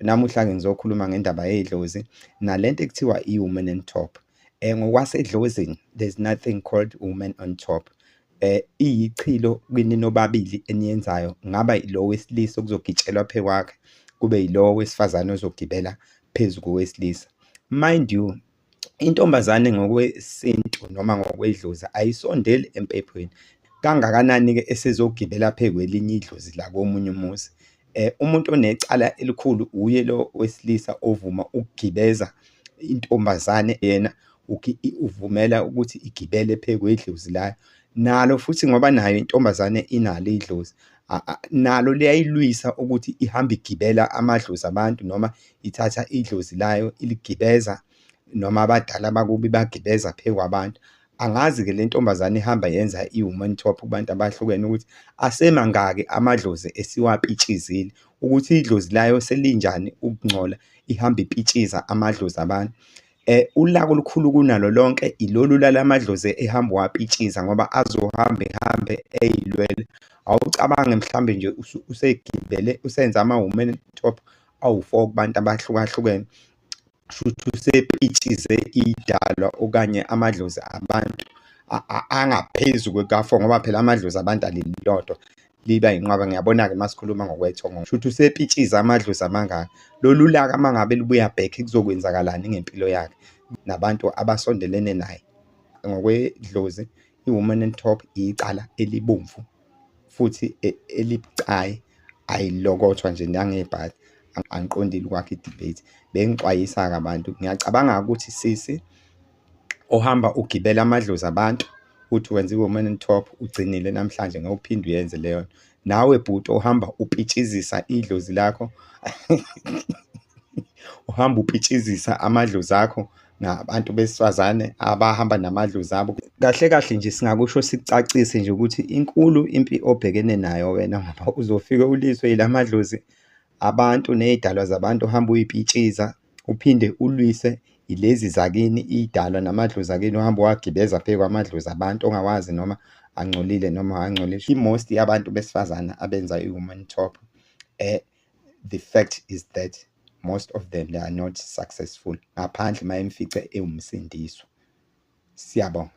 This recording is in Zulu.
Namuhla-ke ngizokhuluma ngendaba yedlozi nalento ekuthiwa i-woman on top. Ngokwasedlozini there's nothing called woman on top. Iyichilo kini nobabili eniyenzayo, kungaba ilo wesilisa okuzogitshelwa phekwakhe, kube yilo wesifazane ozogibela phezu kowesilisa. Mind you, intombazane ngokwesintu noma ngokwedlozi ayisondeli empephweni, kangakanani-ke esezogibela phekwelinye idlozi la komunye umuzi. Umuntu onecala elikhulu uye lo wesilisa ovuma ukugibeza intombazane, yena uvumela ukuthi igibele phekwedlozi layo. Nalo futhi ngoba nayo intombazane inalo idlozi, nalo liyayilwisa ukuthi ihambe igibela amadlozi abantu noma ithatha idlozi layo iligibeza noma abadala bakubo ibagibeza phekwabantu. Angazi-ke le ntombazane ihamba yenza i-woman top kubantu abahlukene ukuthi asemangaki amadlozi esiwapitshizile, ukuthi idlozi layo selinjani ukungcola, ihamba ipitshiza amadlozi abantu. Ulaka olukhulu kunalo lonke ilolu lala madlozi ehamba uwapitshiza ngoba azohamba ehambe ey'lwela. Awucabange mhlawumbe nje usegibele usenze ama-woman top awu-four kubantu abahlukahlukene, kushuthi usepitshize idalwa okanye amadlozi abantu angaphezu kuka-four, ngoba phela amadlozi abantu alilodwa liba yinqwaba. Ngiyabona-ke uma sikhuluma ngokwethongo, kushuthi usepitshize amadlozi amangaka. Lolu laka uma ngabe lubuya back kuzokwenzakalani ngempilo yakhe nabantu abasondelene naye? Ngokwedlozi i-woman on top icala elibomvu futhi elibucayi, ayilokothwa nje nangebhadi. Angiqondile ukwakha i-debate, bengixwayisa-ke abantu. Ngiyacabanga ukuthi sisi ohamba ugibela amadlozi abantu uthi wenza i-woman on top, ugcinile namhlanje ngeke uphinde uyenze leyo nto. Nawe bhuti ohamba upitshizisa idlozi lakho uhamba upitshizisa amadlozi akho nabantu besifazane abahamba namadlozi abo. Kahle kahle nje singakusho sikucacise nje ukuthi inkulu impi obhekene nayo wena, ngoba uzofike uliswe yila madlozi abantu ney'dalwa zabantu ohambe uy'pitshiza, uphinde ulwise ilezi zakini iy'dalwa namadlozi akini ohambe uwagibeza phekwamadlozi abantu ongawazi noma angcolile noma awangcolile. I-most yabantu besifazane abenza i-woman top, the fact is that most of them they are not successful, ngaphandle uma emfice ewumsindiswa. Siyabonga.